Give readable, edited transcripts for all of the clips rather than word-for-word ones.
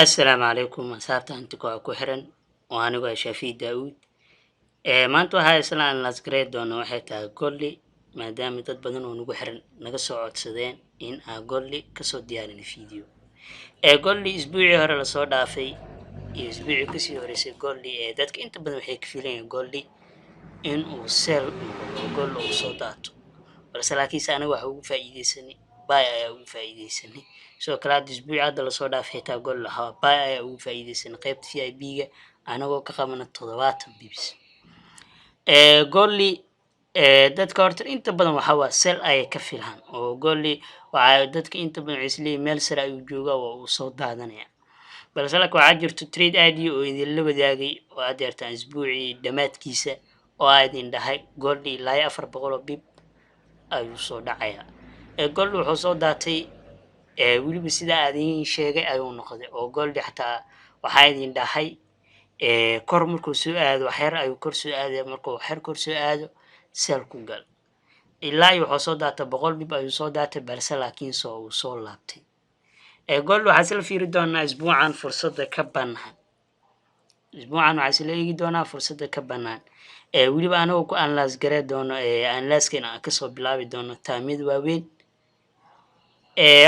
Assalaamu calaykum asxaabta hanti ku ku xiran. Waa anigu ah Shaafici Daawud. Maanta waxaa isla analyse gareyn doona waxay tahay goldi, maadaama dad badan oo nagu xiran naga soo codsadeen in aan goldi kasoo diyaarino video. Goldi isbuucii hore lasoo dhaafay iyo isbuucii kasii horeysay, goldi dadka inta badan waxay ka filayeen goldi in uu sell noqdo oo gold uu soo daato, balse laakiinse aniga waxa ugu faa'iideysanay buy ayaa ugu faa'iideysanay. Sidoo kale hadda isbuuci hadda lasoo dhaafay xitaa gold waxaa buy ayaa ugu faa'iideysanay qaybta VIP-ga, anagoo ka qabana 70 pips. Goldi dadka horta inta badan waxaa waa sell ayay ka filaan, oo goldi waxaa dadka inta badan waxay isleeyihiin meel sare ayuu joogaa, waa uu soo daadanaya. Balse laakiin waxaa jirto trade idea oo idinla wadaagay oo aad deertaan isbuucii dhammaadkiisa, oo aa idin dhahay goldi ilaa iyo 400 oo pip ayuu soo dhacayaa. Gold wuxuu soo daatay, weliba sidaa aad idin sheegay ayuu noqday, oo goldi xataa waxaa idin dhahay kor markuu soo aado waxyar ayuu kor soo aadaya, markuu waxyar kor soo aado sell ku gal. Ilaa iyo wuxuu soo daatay 100 pip ayuu soo daatay, balse laakiin soo uu soo laabtay. Gold waxaa isla fiiri doonaa isbuucan fursadda ka bannaan. Isbuucan waxaa isla eegi doonaa fursadda ka bannaan, weliba anagoo ku analyse garee doono, analyse-keena aan kasoo bilaabi doono time-yada waaweyn.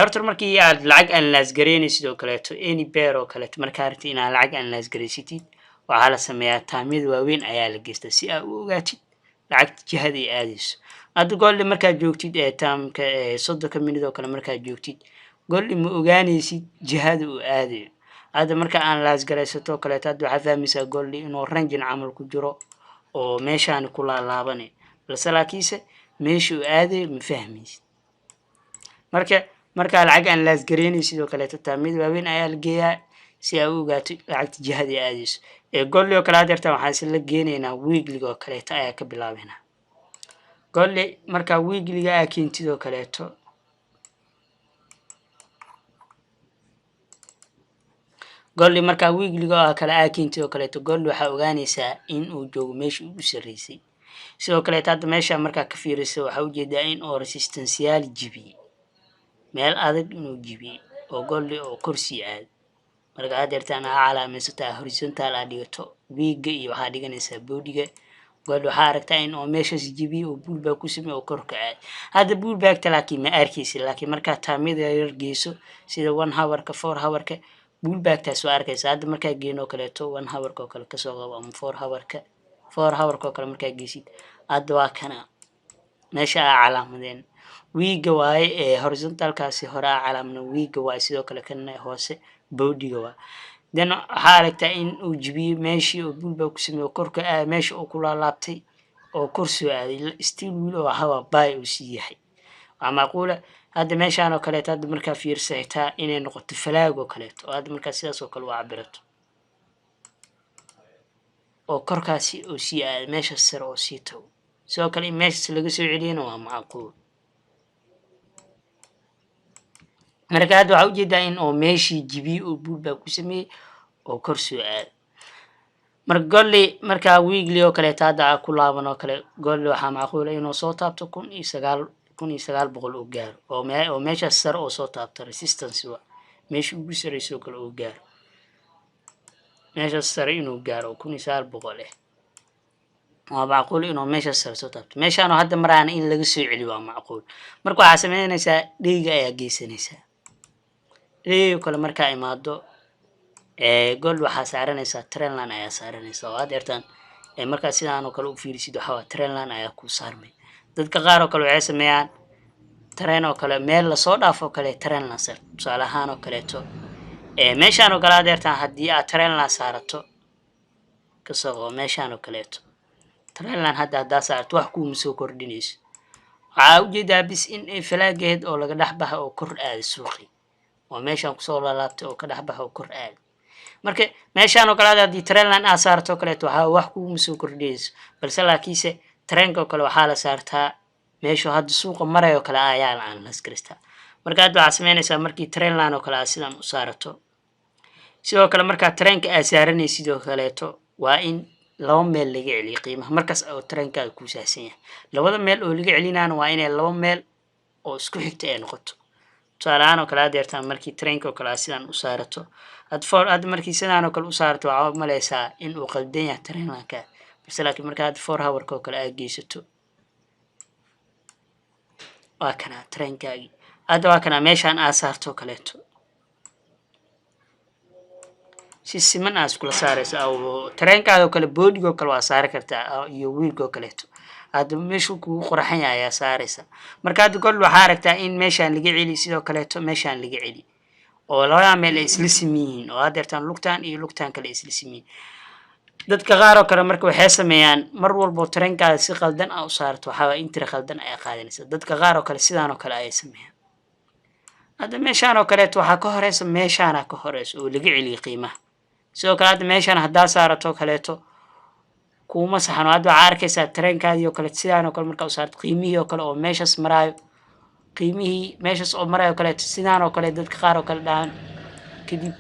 Horta markii aad lacag analyse gareynaysid oo kaleeto, any pair oo kaleeto, markaa rabtid inaad lacag analyse gareysatid, waxaa la sameeyaa time-yada waaweyn ayaa la geystaa si aad u ogaatid lacagta jihada ay aadayso. Hadda goldi markaad joogtid time-ka 30-ka minute oo kale markaad joogtid, goldi ma ogaanaysid jihada uu aadayo. Hadda marka analyse garaysato oo kaleeto, hadda waxaa fahmaysaa goldi inuu ranging camal ku jiro oo meeshaani ku laalaabanay, balse laakiinse meesha uu aadayo ma fahmaysid. Marka markaa lacag analyse gareynaysid oo kaleeto, time-yada waaweyn ayaa la geeyaa si aa u ogaato lacagta jihada ay aadayso. Goldi oo kale hadeertan waxaan isla geenaynaa weeklyga oo kaleeto ayaa ka bilaabeynaa. Goldi markaa weeklyga aa keentid oo kaleeto, goldi markaa weeklyga oo kale aa keentid oo kaleeto, goldi waxaa ogaanaysaa in uu joogo meesha ugu sarreysay. Sidoo kaleeto hadda meesha markaa ka fiiriso, waxaa ujeedaa in oo resistanceyaal jibiyey, meel adag inuu jibiyey oo goldi oo korsii aado. Marka hadeertaan aa calaamaysato, aa horizontal aa dhigato wickga iyo waxaa dhiganaysaa bodyga gold, waxaa aragtaa in oo meeshaas jibiyey oo pullback ku samey oo kor ka aaday. Hadda pullbackta laakiin ma arkeysid, laakiin markaa time-yada yar geyso sida 1 hourka, 4 hourka, pullbacktaas waa arkaysa. Hadda markaa geeno oo kaleeto 1 hourka oo kale kasoo qabo ama 4 hourka, 4 hourka oo kale markaa geysid, hadda waa kana meesha aa calaamadeen wickga waaye. Horizontalkaasi hore aa calaamadeen wickga waaye, sidoo kale kana hoose bodyga waa. Then waxaa aragtaa in uu jibiyey meeshii oo pullback ku sameeyey oo korka aaday, meesha uu ku laalaabtay oo kor soo aaday. Still weli oo waxaa buy uu sii yahay. Waa macquula hadda meeshaan oo kaleeto hadda markaa fiirsa xitaa inay noqoto flag oo kaleeto, oo hadda markaa sidaas oo kale u cabirato oo korkaasi uu sii aaday, meeshaas sare oo sii tago. Sidoo kale in meeshaas laga soo celiyana waa macquul. Marka hadda waxaa ujeedaa in oo meeshii jibiyey oo pullback ku sameeyey oo kor soo aaday. Marka goldi markaa weekly oo kaleeto hadda aa ku laaban oo kale, goldi waxaa macquula inuu soo taabto 1009, 1900 oo gaaro, oo meeshaas sare oo soo taabto resistance waa meesha ugu sareyso oo kale oo gaaro, meeshaas sare inuu gaaro oo 1900 waa macquul inuu meeshaas sare soo taabto. Meeshaanoo hadda maraana in laga soo celiyo waa macquul. Marka waxaa sameynaysaa dayga ayaa geysanaysaa. Dayga kale markaa imaado gold, waxaa saaranaysaa trendline ayaa saaranaysaa, oo hadeertaan markaa sidaan oo kale u fiirisid, waxaa waa trendline ayaa ku saarmay. Dadka qaar oo kale waxay sameeyaan trend oo kale meel lasoo dhaafo oo kale trendline saar. Tusaale ahaan oo kaleeto meeshaan oo kale hadeertaan haddii aad trendline saarato, kasoo qabo meeshaan oo kaleeto trendline hadda haddaa saarto, wax kuuma soo kordhinayso. Waxaa ujeedaa bis in ay flagaheed oo laga dhex baxa oo kor aaday suuqii, oo meeshaan kusoo laalaabtay oo ka dhex baxa oo kor aaday. Marka meeshaan oo kale hadda haddii trendline aad saarto oo kaleeto, waxaa wax kuuma soo kordhinayso. Balse laakiinse trendka oo kale waxaa la saartaa meeshu hadda suuqa marayo kale ayaa la analyse garistaa. Marka hadda waxaa sameynaysaa markii trendline oo kale aad sidan u saarato, sidoo kale markaa trendka aad saaranaysid oo kaleeto, waa in laba meel laga celiyo qiimaha markaas oo trendkaaga ku saahsan yahay. Labada meel oo laga celinaana waa inay laba meel oo isku xigta ay noqoto. Tusaale ahaan oo kale, haddeertaan markii trendka oo kale aad sidaan u saarato, had four, hadda markii sidaan oo kale u saarato, waxaa u maleysaa in uu qaldan yahay trendlineka, balse laakiin marka hadda 4 hourka oo kale aad geysato, waa kanaa trendkaagii. Hadda waa kanaa meeshaan aad saarto oo kaleeto, si siman aa iskula saaraysa. Trendkaada oo kale, bodyga oo kale waa saari kartaa iyo wickga oo kaleeto. Hadda meeshuu kugu qoraxan yahay ayaa saaraysa. Marka hadda gold waxaa aragtaa in meeshaan laga celi, sidoo kaleeto meeshaan laga celi, oo labadaa meel ay isla siman yihiin, oo haddeertaan lugtaan iyo lugtaan kale ay isla siman yihiin. Dadka qaar oo kale marka waxay sameeyaan, mar walbo trendkaada si qaldan aa u saarto, waxaa waaya entry khaldan ayaa qaadanaysa. Dadka qaar oo kale sidaan oo kale ayay sameeyaan. Hadda meeshaan oo kaleeto waxaa ka horeysa, meeshaana ka horeysa oo laga celiyay qiimaha. Sidoo kale hadda meeshaan haddaa saarato kaleeto, kuuma saxano. Hadda waxaa arkaysaa trendkaadii oo kale sidaan oo kale markaa u saarto, qiimihii oo kale oo meeshaas maraayo, qiimihii meeshaas oo maraayo kaleeto, sidaan oo kale dadka qaar oo kale dhahaan, kadib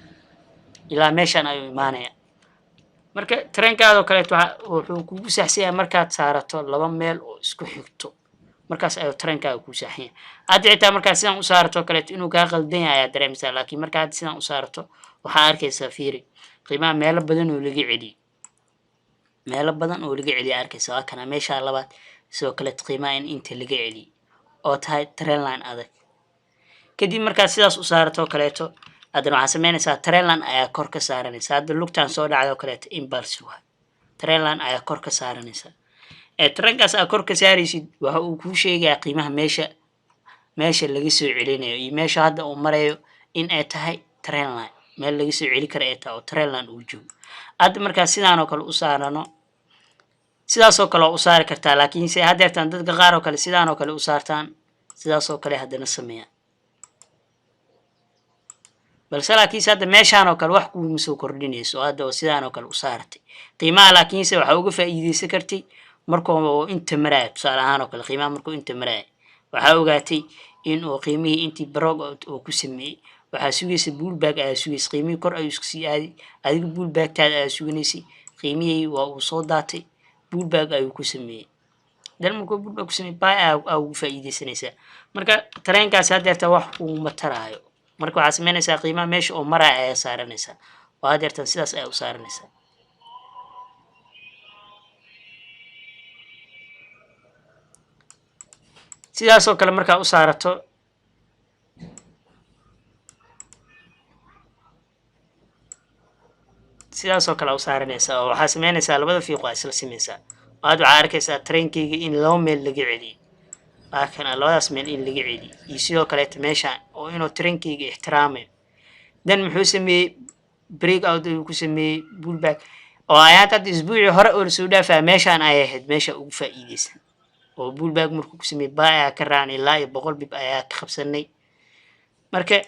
ilaa meeshaan ayuu imaanaya. Marka trendkaada oo kaleeto wuxuu kugu saxsan yahay markaad saarato laba meel oo isku xigto, markaas ayuu trendkaaga kuu saxan yahay. Hadda xitaa markaad sidaan u saarato oo kaleeto, inuu kaa qaldan yahay ayaa dareemaysaa, laakiin marka hadda sidaan u saarato, waxaa arkaysaa, fiiri, qiimaha meelo badan oo laga celiyey, meelo badan oo laga celiyay arkaysa. Waa kana meeshaa labaad, sidoo kaleeto qiimaha in inta laga celiyey oo tahay trendline adag. Kadib markaad sidaas u saarato oo kaleeto, haddana waxaa sameynaysaa, trendline ayaa kor ka saaranaysa. Hadda lugtaan soo dhacda oo kaleeto impulse waay, trendline ayaa kor ka saaranaysa. Ee trendkaas aad kor ka saaraysid waxa uu kuu sheegayaa qiimaha meesha laga soo celinayo iyo meesha hadda uu marayo in ay tahay trendline, meel laga soo celi kara ay tahay oo trendline uu joogo. Hadda markaa sidaan oo kale u saarano, sidaas oo kale waa u saari kartaa, laakiinse haddeertaan dadka qaar oo kale sidaan oo kale u saartaan, sidaas oo kale haddana sameeyaan, balse laakiinse hadda meeshaan oo kale wax kuuma soo kordhinayso hadda oo sidaan oo kale u saaratay qiimaha. Laakiinse waxaa uga faa'iideysan kartay markuu inta maraayo. Tusaale ahaan oo kale, qiimaha markuu inta maraayo, waxaa ogaatay in uu qiimihii intii broke uu ku sameeyey. Waxaa sugaysa pullback ayaa sugaysa, qiimihii kor ayuu isku sii aaday. Adiga pullbacktaada ayaa suganaysay, qiimihii waa uu soo daatay, pullback ayuu ku sameeyey. Dan markuu pullback ku sameeyey, buy aa ugu faa'iideysanaysaa. Marka trendkaasi haddeerta wax kuuma taraayo. Marka waxaa sameynaysaa, qiimaha meesha oo maraya ayaa saaranaysaa, oo haddeertan sidaas ayaa u saaranaysaa. Sidaasoo kale markaa u saarato, sidaasoo kale u saaranaysaa, oo waxaa sameynaysaa labada fiiq waa isla samaysaa. Oo hadda waxaa arkaysaa trendkeyga in laba meel laga celiyey. Waa kana labadaas meel in laga celiyey, iyo sidoo kaleeto meeshaan oo inuu trendkeyga ixtiraamayo. Dan muxuu sameeyey? Break out ayuu ku sameeyey, pullback oo ayaanta hadda isbuucii hore oo lasoo dhaafaya meeshaan ayay ahayd meesha ugu faa'iideysan, oo pullback markuu ku sameeyey, buy ayaa ka raacnay, ilaa iyo 100 pip ayaa ka qabsanay. Marka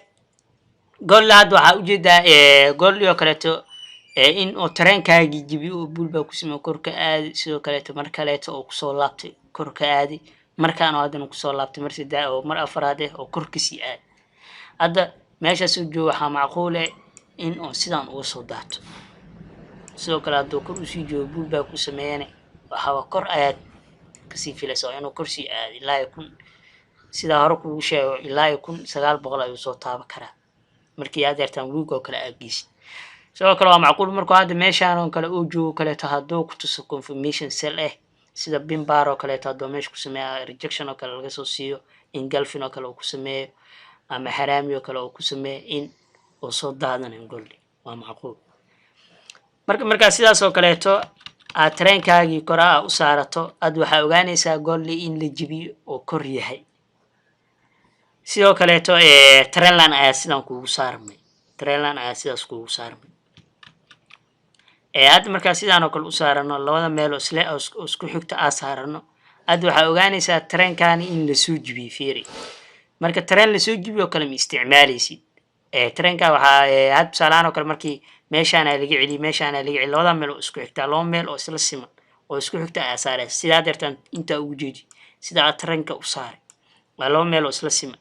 gold hadda waxaa ujeedaa, gold oo kaleeto, in uu trendkaagii jibiyo oo pullback ku sameeyo, kor ka aaday. Sidoo kaleeto mar kaleeto oo kusoo laabtay, kor ka aaday. Markaan oo haddana kusoo laabtay mar saddex oo mar afraad eh oo kor kasii aaday. Hadda meeshaas uu joogo, waxaa macquul eh in uu sidaan uga soo daato. Sidoo kale hadduu kor usii joogo, pullback ku sameeyana, waxaaba kor ayaad kasii filaysa oo inuu kor sii aaday ilaa iyo kun, sidaa hore kugu sheego, ilaa iyo 1900 ayuu soo taaban karaa markii aad yartaan wiig oo kale aad geysid. Sidoo kale waa macquul markuu hadda meeshaan oo kale uu joogo kaleeto, hadduu ku tuso confirmation sell eh, sida pin bar oo kaleeto, hadduu meesha ku sameeya, rejection oo kale laga soo siiyo, engulfing oo kale uu ku sameeyo ama harami oo kale uu ku sameeyo, in uu soo daadanayo gold waa macquul. Marka markaa sidaas oo kaleeto aad trendkaagii kore a u saarato, aad waxaa ogaanaysaa goldi in la jebiyo oo kor yahay. Sidoo kaleeto trendline ayaa sidan kugu saarmay, trendline ayaa sidaas kugu saarmay. Hadda markaa sidaan oo kale u saarano, labada meel oo isle oo isku xigta aa saarano, hadda waxaa ogaanaysaa trendkaani in lasoo jibiyey. Fiiri, marka trend lasoo jibiyo oo kale ma isticmaaleysid. Trendka waxaa hadda tusaalahaan oo kale, markii meeshaana laga celiyey, meeshaana laga celiyey, labada meel oo isku xigta, laba meel oo isla siman oo isku xigta ayaa saaraysa. Sidaa deertaan intaa ugu jeedi, sida aad trendka u saaray, waa laba meel oo isla siman.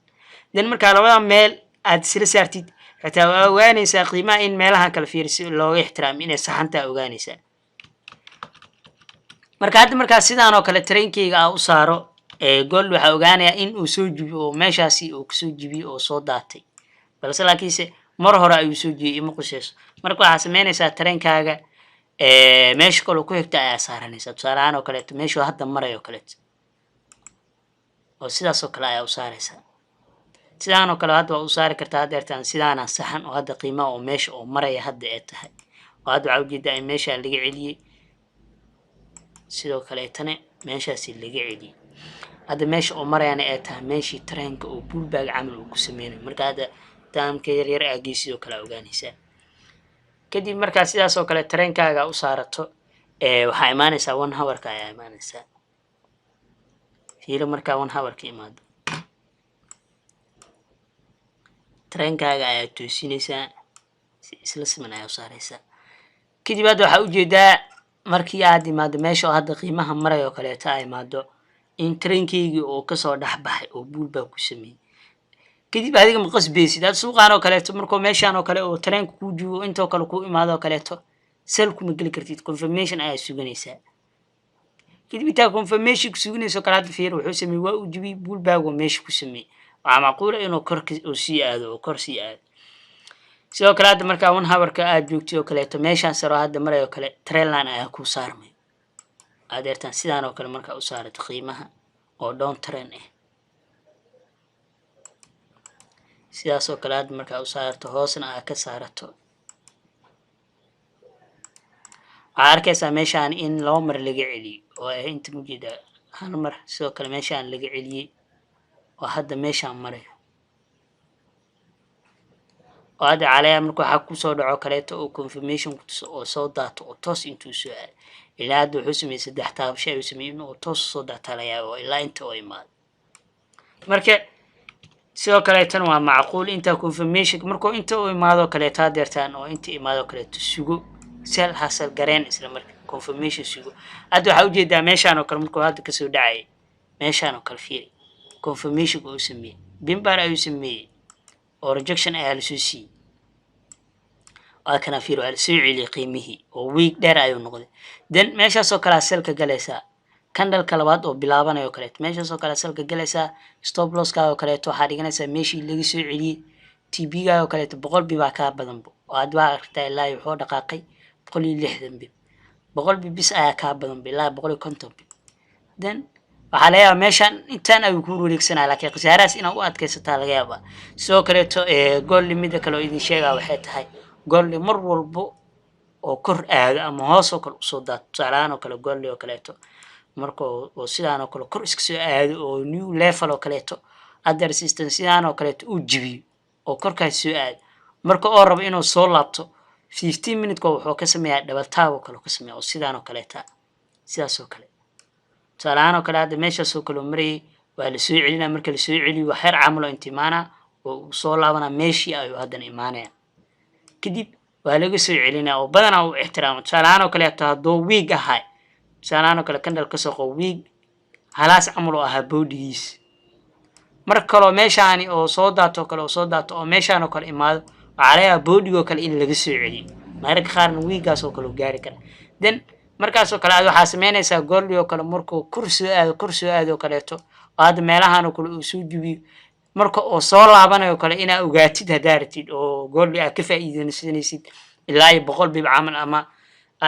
Then markaa labada meel aad isla saartid, xitaa waa ogaanaysaa qiimaha in meelahan kale, fiiri, si looga ixtiraamo inay saxantaa ogaanaysaa. Marka hadda markaa sidaan oo kale trendkeyga aa u saaro, Gold waxaa ogaanayaa in uu soo jibiyo oo meeshaasi uu kasoo jibiyo oo soo daatay, balse laakiinse mar hore ayuu soo jibiyey, ima quseyso. Marka waxaa sameynaysaa, trendkaaga meesha kaloo ku xigta ayaa saaranaysaa. Tusaale ahaan oo kaleeto, meeshuu hadda maray oo kaleeto oo sidaas oo kale ayaa u saaraysaa. Sidaan oo kale hadda waa u saari kartaa. Haddeertaan sidaana saxan oo hadda qiimaha oo meesha oo maraya hadda ee tahay, oo hadda waxaa ujeedaa in meeshaa laga celiyey, sidoo kaleetana meeshaasi laga celiyey. Hadda meesha oo marayana ay tahay meeshii trendka oo pullback camal uu ku sameynayo. Marka hadda timeka yar yar aagii sidoo kale ogaanaysaa. Kadib markaa sidaas oo kale trendkaaga u saarato, waxaa imaanaysaa one hourka ayaa imaanaysaa. Fiiro, markaa one hour ka imaado, trendkaaga ayaa toosinaysaa, si isla siman ayaa u saaraysaa. Kadib hadda waxaa ujeedaa, markii aad imaado meesha oo hadda qiimaha maray oo kaleeto aa imaado, in trendkeygii oo kasoo dhex baxay oo pullback ku sameeyey. Kadib adiga ma qasbeysid. Hadda suuqaan oo kaleeto, markuu meeshaan oo kale oo trendka kuu joogo, intoo kale kuu imaado oo kaleeto, sell kuma geli kartid, confirmation ayaa suganaysaa. Kadib intaa confirmation ku suganayso kale, hadda fiir, wuxuu sameeyey, waa uu jibiyey, pullback oo meesha ku sameeyey. Waxaa macquula inuu kor oo sii aado oo kor sii aado. Sidoo kale hadda markaa one hourka aad joogtay oo kaleeto, meeshaan saro hadda maray oo kale trendline ayaa kuu saarmay. Adeertaan sidaan oo kale markaa u saarato qiimaha oo down trend ah, sidaas oo kale hadda markaa u saarato, hoosna aad ka saarato, waxaa arkaysaa meeshaan in laba mar laga celiyey oo ah inta mujeeda hal mar. Sidoo kale meeshaan laga celiyey oo hadda meeshaan marayo, oo hadda calaya marka waxaa kusoo dhaco kaleeto oo confirmation kutuso oo soo daato oo toos intuu soo aado. Ilaa hadda wuxuu sameeyey saddex taabasho ayuu sameeyey, inuu toos soo daataa laga yaaba oo ilaa inta oo imaado. Marka sidoo kaleetana waa macquul intaa confirmation markuu inta u imaado kaleeto, hadeertaan oo inta imaado kaleeto, sugo, sell ha sell gareen, isla marka confirmation sugo. Hadda waxaa ujeedaa meeshaan oo kale markuu hadda kasoo dhacayay, meeshaan oo kale fiiri, confirmationka uu sameeyey, pin bar ayuu sameeyey oo rejection ayaa lasoo siiyey. Waa kana, fiir, waa lasoo celiyey qiimihii oo wick dheer ayuu noqday. Then meeshaasoo kalea sellka galaysaa, candleka labaad oo bilaabanayo kaleeto, meeshaasoo kale sellka galaysaa. Stop losska oo kaleeto waxaa dhiganaysaa meeshii laga soo celiyey. TP-ga oo kaleeto 100 pip baa kaa badanbo, oo aad waa aragtaa ilaa wuxuu dhaqaaqay 160 pip. 100 pip bis ayaa kaa badanba, ilaa 150 pip. Then waxaa laga yaabaa meeshaan intaan ayuu ku wareegsanaya, laakiin khasaarahaas inaad u adkaysataa laga yaabaa. Sidoo kaleeto goldi, mida kale oo idin sheegaa waxay tahay, goldi mar walbo oo kor aado ama hoos oo kale usoo daato, tusaalahaan oo kale goldi oo kaleeto marka oo sidaan oo kale kor iska soo aado oo new level oo kaleeto hadda resistance sidaan oo kaleeto uu jibiyo oo korkaas soo aado, marka oo rabo inuu soo laabto, 15 minute wuxuu ka sameeyaa double top oo kale ka sameeya oo sidaan oo kaleeta, sidaas oo kale. Tusaale ahaan oo kale hadda meeshaas oo kale oo marayay waa la soo celinaa. Marka la soo celiyo, wax yar camal oo inta imaanaa oo uu soo laabanaa, meeshii ayuu haddana imaanaya. Kadib waa laga soo celinaa oo badanaa uu ixtiraamo. Tusaale ahaan oo kaleeto hadduu wick ahay, tusaale ahaan oo kale candle kasoo qabo, wick halaas camal oo ahaa bodygiis, mar kaloo meeshaani oo soo daato oo kale oo soo daato oo meeshaan oo kale imaado, waxaa laga yaabaa bodygoo kale in laga soo celiyo. Mararka qaarna wickgaas oo kale uu gaari kara. Then markaasoo kale aad waxaa sameynaysaa, goldi oo kale markuu kor soo aado, kor soo aado oo kaleeto, oo hadda meelahan oo kale uu soo jubiyo, marka oo soo laabanayo kale inaa ogaatid haddaa rabtid oo goldi aad ka faa'iidaysanaysid ilaa iyo 100 pip camal, ama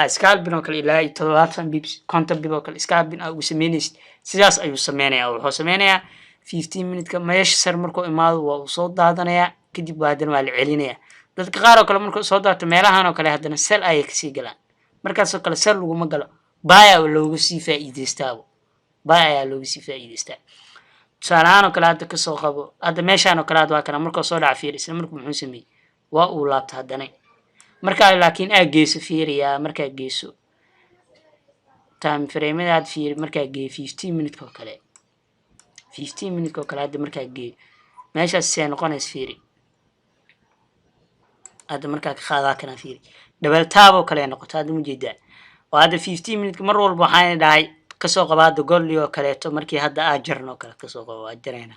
scalping oo kale ilaa iyo 70 pips, 50 pip oo kale scalping aa ugu sameynaysid, sidaas ayuu sameynayaa. Wuxuu sameynayaa 15 minuteka meesha sare markuu imaado, waa uu soo daadanayaa, kadib waa haddana waa la celinayaa. Dadka qaar oo kale markuu soo daato meelahan oo kale, haddana sell ayay kasii galaan. Markaasoo kale sell laguma galo, buy aa looga sii faa'iidaystaabo, buy ayaa looga sii faa'iidaystaa. Tusaale ahaan oo kale hadda kasoo qabo, hadda meeshaan oo kale hadda waa kana, markuu soo dhaca fiir, isla markuu muxuu sameeyey? Waa uu laabta haddana. Markaa laakiin aa geyso, fiiriyaa, markaa geyso time frame aad fiiri, markaa geeyo 15 minute oo kale, 15 minute oo kale hadda markaa geeyo, meeshaas see noqonaysa fiiri. Hadda markaa ka qaadaa kana, fiiri, double top oo kale noqoto hadda, mujeedaa? Oo hadda 15 minute mar walba waxaan dhahay kasoo qaba hadda goldi oo kaleeto, markii hadda aa jaran oo kale kasoo qabo, waa jarayna.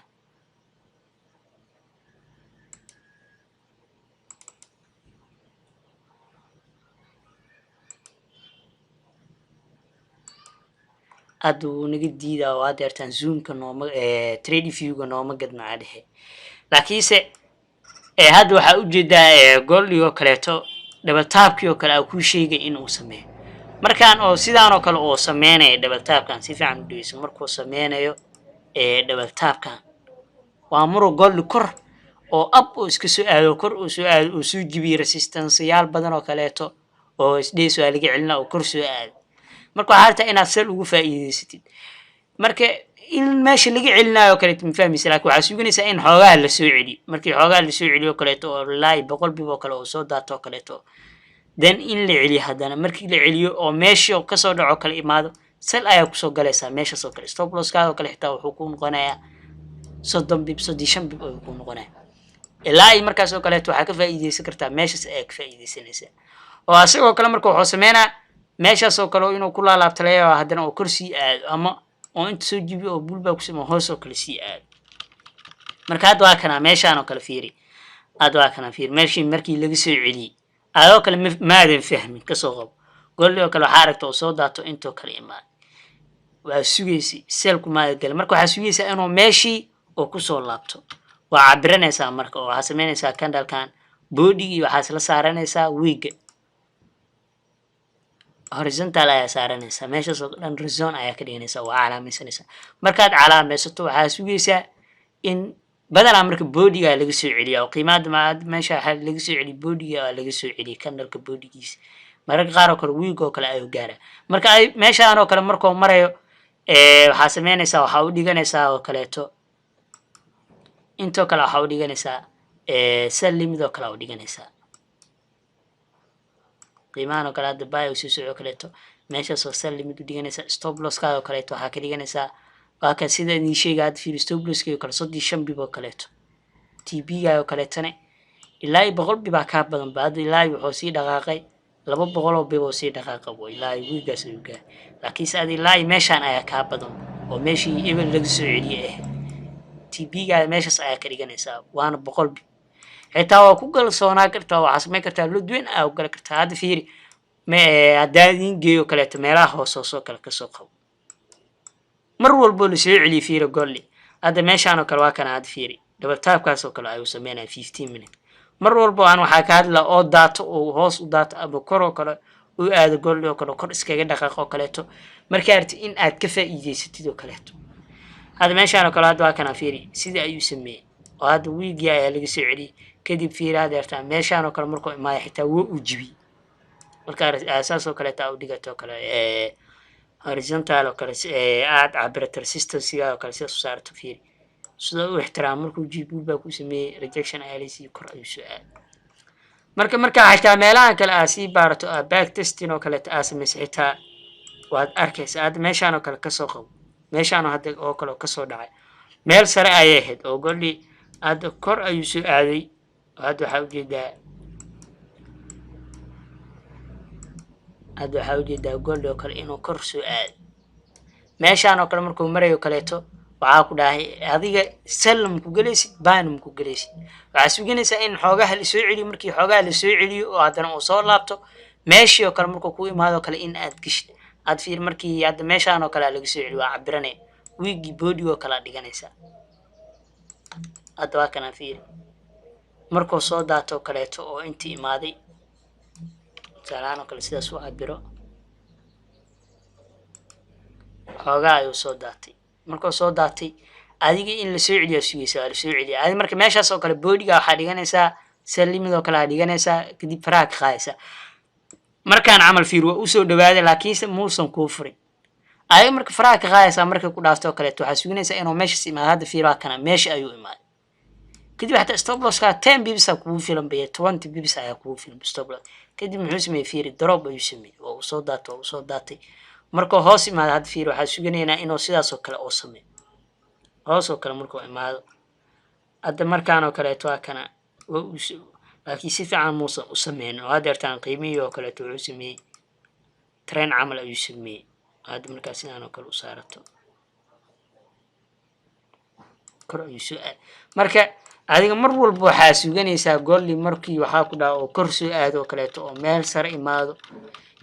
Hadda wuu naga diidaa oo haddeertaan Zoomka nooma, TradingViewga nooma gadnaa dhexe. Laakiinse hadda waxaa ujeedaa goldi oo kaleeto, double topkii oo kale aa kuu sheegay inuu sameeyo. Markaan oo sidaan oo kale oo sameynayo double topkan, si fiican u dhegeyso. Markuu sameynayo double topkan, waa maruu goldi kor oo up oo iska soo aado, kor uu soo aado, uu soo jibiyo resistanceyaal badan oo kaleeto oo isdheys waa laga celina oo kor soo aado. Marka waxaa rabtaa inaad sell ugu faa'iidaysatid. Marka in meesha laga celinayo kaleeto ma fahmaysa, laakiin waxaa suganaysaa in xoogaha lasoo celiyo. Markii xoogaha lasoo celiyo kaleeto oo ilaa 100 pip oo kale oo soo daato oo kaleeto, then in la celiyo. Haddana markii la celiyo oo meeshii kasoo dhaco kale imaado, sell ayaa kusoo galaysaa meeshaas oo kale. Stop losskaada oo kale xitaa wuxuu ku noqonayaa 30 pip, 35 pip ayuu ku noqonaya. Ilaa ay markaas oo kaleeto waxaa ka faa'iideysan kartaa, meeshaas ayaa ka faa'iideysanaysaa. Oo asagoo kale marka wuxuu sameynaa meeshaas oo kale inuu ku laalaabto laga yaaba, haddana oo kor sii aado ama oo inta soo jibiyo oo pullback ku samey, hoos oo kale sii aado. Marka hadda waa kanaa meeshaan oo kale, fiiri. Hadda waa kanaa, fiiri meeshii markii laga soo celiyey adoo kale maadan fahmin. Kasoo qabo goldi oo kale waxaa aragta oo soo daato, intoo kale imaad, waa sugaysa, sellku maada gala. Marka waxaa sugaysaa inuu meeshii oo kusoo laabto. Waa cabiranaysaa marka, oo waxaa sameynaysaa candlekan bodygii waxaa isla saaranaysaa wickga, horizontal ayaa saaranaysaa. Meeshaas oo dhan horizon ayaa ka dhiganaysaa, waa calaamaysanaysaa. Markaad calaamaysato, waxaa sugaysaa in badanaa marka bodygaa laga soo celiya oo qiimaada meesha waxaa laga soo celiya, bodyga waa laga soo celiyay, candleka bodygiisa. Mararka qaar oo kale wick oo kale ayuu gaara. Marka ay meeshaan oo kale markuu marayo, waxaa sameynaysaa, waxaa u dhiganaysaa oo kaleeto, intoo kale waxaa u dhiganaysaa sell limit oo kale aa u dhiganaysaa. Qiimahan oo kale hadda buy sii soco kaleeto, meeshaas oo sell limit u dhiganaysaa. Stop losskaada oo kaleeto waxaa ka dhiganaysaa, waa kan sida idin sheega. Hadda fiiri, stop losska oo kale 35 pip oo kaleeto, TP-ga oo kaleetana ilaa iyo 100 pip baa kaa badan ba. Hadda ilaa iyo wuxuu sii dhaqaaqay 200 oo pip oo sii dhaqaaqa bo, ilaa iyo wickgaas ayuu gaaray. Laakiinse ad ilaa iyo meeshaan ayaa kaa badan oo meeshii ebel laga soo celiyey ahayd. TP-gaada meeshaas ayaa ka dhiganaysaa, waana 100 pip. Xitaa waa ku kalsoonaa kartaa, waxaa samayn kartaa lot weyn aa u gali kartaa. Hadda fiiri, haddaa idiin geeyo kaleeto meelaha hoose hoosoo kale, kasoo qabo mar walbo lasoo celiyo. Fiiri goldi hadda meeshaan oo kale, waa kana. Hadda fiiri, double topkaas oo kale ayuu sameynaya 15 minute. Mar walbo aan waxaa ka hadla oo daato oo hoos u daato ama kor oo kale u aado, goldi oo kale kor iskaga dhaqaaqo oo kaleeto, markaa arti in aad ka faa'iideysatid oo kaleeto. Hadda meeshaan oo kale, hadda waa kana, fiiri sidii ayuu sameeyey oo hadda wickgii ayaa laga soo celiyey. Kadib fiiri, hadeertaa meeshaan oo kale markuu imaaya xitaa wuu u jibiyey. Marka saas oo kaleeta aa u dhigato oo kale, horizontal oo kale aad cabirato, resistancega oo kale sidaas u saarto. Fiiri sida u ixtiraam, markuu jiib baa ku sameeyey, rejection ayaa laysiiyey, kor ayuu soo aaday. Marka markaa xitaa meelahan kale aa sii baarato, aa back testing oo kaleeto aa samaysa, xitaa waad arkaysa. Hadda meeshaan oo kale kasoo qabo, meeshaan oo hadda oo kale kasoo dhacay, meel sare ayay ahayd oo goldi hadda kor ayuu soo aaday. Oo hadda waxaa ujeedaa goldi oo kale inuu kor soo aaday. Meeshaan oo kale markuu marayo kaleeto, waxaa ku dhahay adiga sell maku gelaysid, buyna maku gelaysid. Waxaa suganaysaa in xoogaha lasoo celiyo. Markii xoogaha lasoo celiyo oo haddana uu soo laabto, meeshii oo kale markuu ku imaado kale in aad geshid. Aad fiir, markii hadda meeshaan oo kale aa laga soo celiyo, waa cabiranaya, wickgii body oo kale aad dhiganaysaa. Hadda waa kanaa, fiiri markuu soo daato oo kaleeto oo intii imaaday, tusaalahaan oo kale sidaas u cabiro. Xoogaa ayuu soo daatay. Markuu soo daatay, adiga in lasoo celiyaa sugaysa, waa lasoo celiya. Adi marka meeshaas oo kale bodyga waxaa dhiganaysaa sell limit oo kale aa dhiganaysaa, kadib faraha ka qaadaysaa. Markaan camal fiir, waa usoo dhawaaday, laakiinse muusan kuu furin. Adiga marka faraha ka qaadaysaa, markay ku dhaafto oo kaleeto, waxaa suginaysaa inuu meeshaas imaado. Hadda fiir, waa kana, meesha ayuu imaaday. Kadib xataa stop losska 10 pips aa kugu filan baya, 20 pips ayaa kugu filan stop loss. Kadib muxuu sameeyey? Fiiri, drop ayuu sameeyey, waa uu soo daatay, waa uu soo daatay. Markuu hoos imaado, hadda fiiri, waxaa suganaynaa inuu sidaas oo kale oo sameeyo, hoos oo kale markuu imaado. Hadda markaan oo kaleeto waa kana, waa uu laakiin si fiican muusan u sameynin. Oo haddeertaan qiimihii oo kaleeto wuxuu sameeyey trend camal ayuu sameeyey. Hadda markaa sidaan oo kale u saarato, kor ayuu soo aad. Marka adiga mar walba waxaa suganaysaa goldi markii waxaa ku dhaha oo kor soo aado oo kaleeto oo meel sare imaado.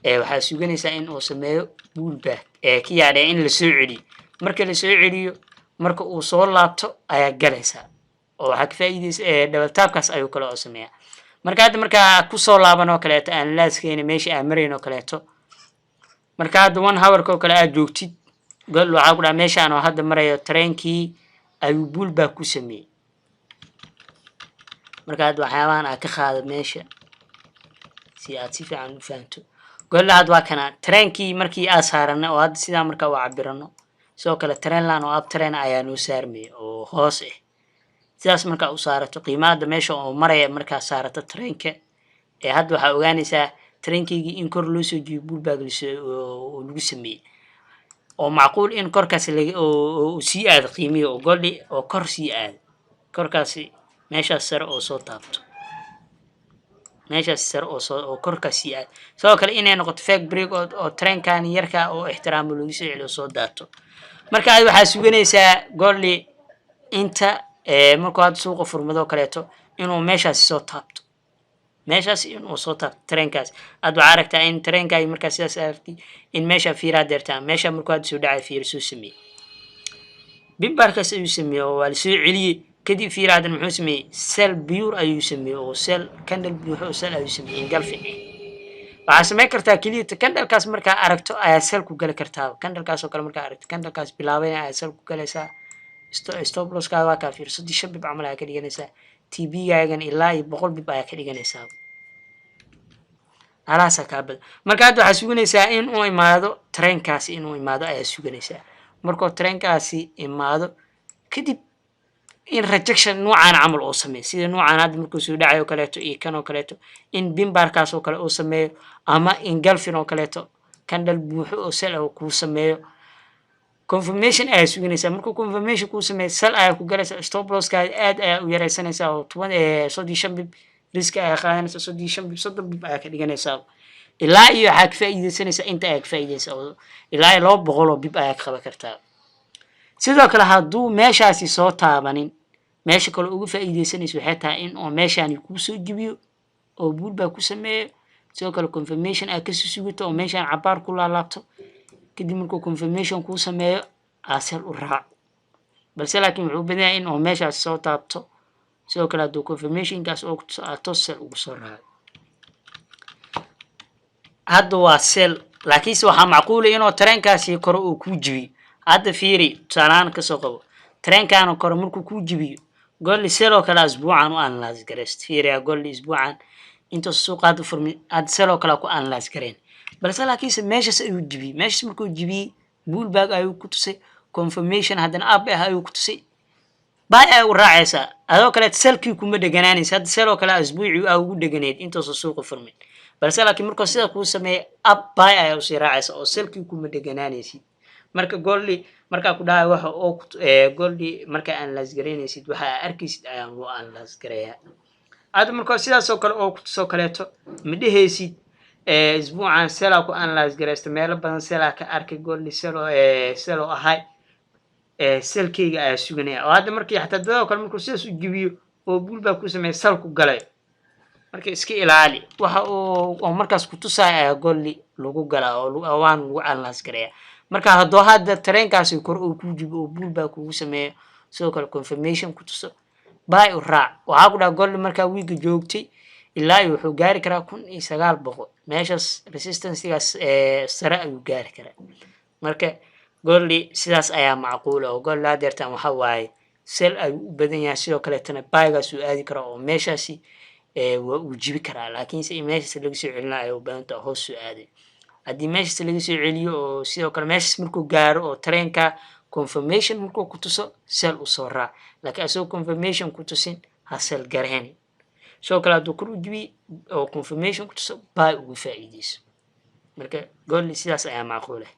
Waxaa suganaysaa in uu sameeyo pullback ka yaadhe in lasoo celiyo. Marka lasoo celiyo, marka uu soo laabto ayaa galaysaa oo waxaa ka faa'iideysa double topkaas ayuu kale oo sameeyaa. Marka hadda markaa kusoo laaban oo kaleeto analysiskeena meesha aan marayn oo kaleeto, marka hadda one hourka oo kale aad joogtid, gold waxaa ku dhaha meeshaan oo hadda marayo trendkii ayuu pullback ku sameeyey. Marka hadda waxyaabahan aad ka qaado meesha si aad si fiican u fahanto. Gold hadda waa kana trendkii markii aad saaranay oo hadda sidaa markaa u cabirano. Sidoo kale trendline oo up trend ayaa noo saarmaya oo hoos ah. Sidaas markaa u saarato, qiimaha hadda meesha oo maraya markaa saarato trendka ee hadda, waxaa ogaanaysaa trendkeygii in kor loo soo jiiyo, pullback oo lagu sameeyey, oo macquul in korkaas laga oo sii aado qiimihii, oo goldi oo kor sii aado, korkaasi meeshaas sare oo soo taabto, meeshaas sare oo soo oo korkaas sii aado. Sidoo kale inay noqoto fake break oo trendkan yarka oo ixtiraamo lagu soo celiyo, soo daato. Marka ad waxaa suganaysaa goldi inta markuu hadda suuqa furmado kaleeto inuu meeshaasi soo taabto, meeshaas inuu soo taabto trendkaas. Aad waxaa aragtaa in trendkaagi markaa sidaas aragti in meesha fiiraa deertaa, meesha markuu hadda soo dhacay fiir soo sameeyey, pin barkaas ayuu sameeyey oo waa lasoo celiyey. Kadib fiir haddan muxuu sameeyey? Sell pure ayuu sameeyey oo sell candle buuxo oo sell ayuu sameeyey, engulfing. Waxaa samayn kartaa keliya candlekaas markaa aragto ayaa sell ku gali kartaa. Candlekaas oo kale markaa aragto, candlekaas bilaabayna ayaa sell ku galaysaa. Stop losskaada waa kaa fiir 35 pip camal ayaa ka dhiganaysaa. TP-gaagan ilaa iyo 100 pip ayaa ka dhiganaysaa, alahaasaa kaa badan. Marka hadda waxaa suganaysaa in uu imaado trendkaasi, inuu imaado ayaa suganaysaa. Markuu trendkaasi imaado kadib, in rejection nuucan camal uu sameeyo, sida nuucan hadda markuu soo dhacayo oo kaleeto iyo kan oo kaleeto, in pin barkaas oo kale uu sameeyo ama engulfing oo kaleeto candle buuxo oo sell oo kuu sameeyo, confirmation ayaa suganaysaa. Markuu confirmation kuu sameeyo, sell ayaa ku galaysaa. Stop losskaada aad ayaa u yaraysanaysaa oo 10 35 pip risk ayaa qaadanaysaa, 35 pip, 30 pip ayaa ka dhiganaysaa. Ilaa iyo waxaa ka faa'iidaysanaysaa inta ayaa ka faa'iidaysaa oo ilaa iyo 200 oo pip ayaa ka qaban kartaa. Sidoo kale hadduu meeshaasi soo taabanin, meesha kale uga faa'iidaysanaysa waxay tahay in uu meeshaani kuu soo jibiyo oo pullback ku sameeyo. Sidoo kale confirmation aad kasii sugato oo meeshaan cabaar ku laalaabto. Kadib markuu confirmation kuu sameeyo, aa sell u raac. Balse laakiin wuxuu u badan yahay in uu meeshaasi soo taabto. Sidoo kale hadduu confirmationkaas oo kutuso, aad toos sell ugu soo raaco. Hadda waa sell, laakiinse waxaa macquula inuu trendkaasi kore uu kuu jibiyo. Hadda fiiri, tusaalahaan kasoo qabo trendkan kore markuu kuu jibiyo, goldi sell oo kale asbuucan u analyse garayst. Fiiriya, goldi isbuucan intaas suuqa hadda furmi, hadda sell oo kale ku analyse gareen. Balse laakiinse meeshaas ayuu jibiyey. Meeshaas markuu jibiyey, pullback ayuu ku tusay, confirmation haddana up ah ayuu ku tusay, buy ay u raacaysaa. Adoo kale sellkii kuma dheganaanaysa. Hadda sell oo kale asbuucii aa ugu dheganayd intaasoo suuqa furmin. Balse laakiin markuu sida kuu sameeyay, up buy ayaa usii raacaysa oo sellkii kuma dheganaanaysid. Marka goldi markaa ku dhahay waxa oo goldi markaa analyse garaynaysid, waxa aa arkaysid ayaan loo analyse garayaa. Hadda markaa sidaas oo kale oo kutusoo kaleeto, ma dhehaysid isbuucan sell aa ku analyse garaysta, meelo badan sell aa ka arkay, goldi sell oo ahay, sellkeyga ayaa suganaya. Oo hadda markii xataa dadoo kale markuu sidaas u jibiyo oo pullback ku sameeya, sell ku galay. Marka iska ilaali waxa uu oo markaas kutusaya ayaa goldi lagu galaa oo waan lagu analyse garaya. Marka hadduu hadda trendkaasi kor uu kuu jibo oo pullback kugu sameeyo, sidoo kale confirmation ku tuso, buy u raac. Waxaa ku dhaha goldi markaa wiiga joogtay ilaa iyo wuxuu gaari karaa 1900, meeshaas resistancegaas sare ayuu gaari karaa. Marka goldi sidaas ayaa macquula oo goldi hadeertan waxa waaye sell ayuu u badan yahay. Sidoo kaleetana buygaas uu aadi karaa oo meeshaasi waa uu jibi karaa, laakiinse in meeshaas laga soo celina ayay u badan tahay, hoos soo aaday. Haddii meeshaas laga soo celiyo oo sidoo kale meeshaas markuu gaaro oo trendka confirmation markuu ku tuso, sell usoo raac. Laakiin asagoo confirmation ku tusin ha sell gareen. Sidoo kale hadduu kor u jibi oo confirmation ku tuso, buy ugu faa'iideyso. Marka goldi sidaas ayaa macquul ah.